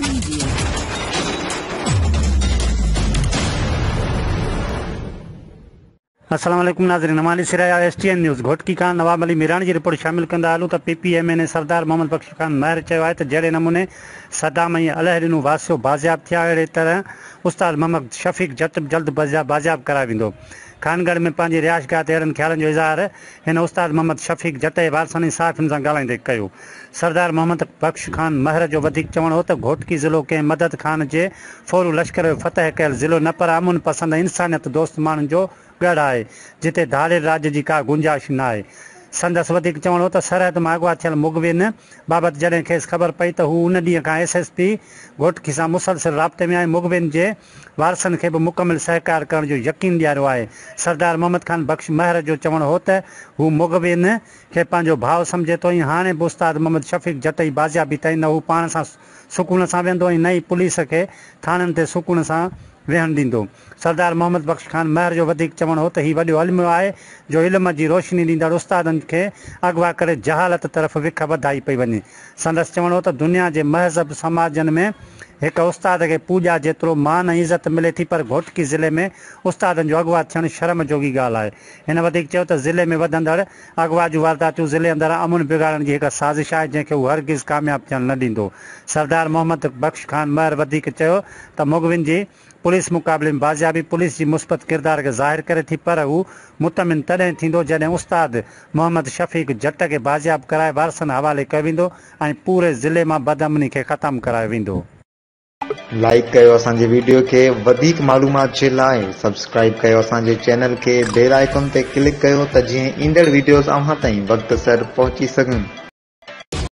Media. السلام عليڪم ناظرين اوهان ڏسي رهيا آهيو S T N news Ghotki کان نواب علي ميراڻي جي رپورٽ شامل ڪندا هلون ته P P M N A Sardar Muhammad Bakhsh Khan Mahar چيو آهي ته جهڙي نموني صدام ۽ الهڏنو واسيو بازياب ٿيا اهڙي طرح استاد محمد شفيق جت به جلد بازياب ڪرايو ويندو خانڳڙهه ۾ پنهنجي رهائشگاهه تي اهڙن خيالن جو اظهار هن استاد محمد شفيق جتوئي وارثن ۽ صحافين سان ڳالهائيندي ڪيو. سردار محمد بخش خان مهر جو وڌيڪ چوڻ هو ته گهوٽڪي ضلعو ڪنهن مدد خان جي ڦورو لشڪر جو فتح ڪيل ضلعو نه پر امن پسند ۽ انسانيت دوست ماڻهن جو ڳڙهه آهي، جتي ڌاڙيل راڄ جي ڪا گنجائش ناهي. سندس وڌيڪ چوڻ هو ته سرحد مان اغوا ٿيل مغوين بابت جڏهن کيس خبر پئي ته هو ان ڏينهن کان ايس ايس پي گهوٽڪي سان مسلسل رابطي ۾ آهي، مغوين جي وارثن کي به مڪمل سهڪار ڪرڻ جو يقين ڏياريو آهي. سردار محمد خان بخش مهر جو چوڻ هو ته هو مغوين کي پنهنجو ڀاء سمجهي ٿو ۽ هاڻي به استاد محمد شفيق جتوئي بازيابي تائين نه هو پاڻ سان سڪون سان ويهندو ۽ نه ئي پوليس کي ٿاڻن تي سڪون سان ويهڻ ڏيندو. سردار محمد بخش خان مهر جو وڌيڪ چوڻ هو ته هي وڏو الميو آهي جو علم جي روشني ڏيندڙ استادن کي اغوا ڪري جهالت طرف وک وڌائي پئي وڃي. سندس چوڻ هو ته دنيا جي مهذب سماجن ۾ هڪ استاد کي پوڄا جيترو مان ۽ عزت ملي ٿي پر گهوٽڪي ضلعي ۾ استادن جو اغوا ٿيڻ شرم جوڳي ڳالهه آهي. هن وڌيڪ چيو ته ضلعي ۾ وڌندڙ اغوا جون وارداتيون ضلعي اندر امن بگاڙڻ جي هڪ سازش آهي جنهن کي هو هرگز ڪامياب ٿيڻ نه ڏيندو. سردار محمد بخش خان مهر وڌيڪ چيو ته مغوين جي پوليس مقابلي ۾ بازيابي پوليس جي مثبت ڪردار کي ظاهر ڪري ٿي پر هو مطمئن تڏهن ٿيندو جڏهن استاد محمد شفيق جٽ کي بازياب ڪرائي وارثن حوالي ڪيو ويندو ۽ پوري ضلعي مان بدامني کي ختم ڪرايو ويندو. لائيڪ ڪيو اسان جي ويڊيو کي وڌيڪ معلومات جي لاء سبسڪرائيب ڪيو اسان جي چينل کي بيل آئيڪن تي ڪلڪ ڪيو ته جيئن ايندڙ ويڊيوز اوهان تائين وقت سر پهچي سگهن.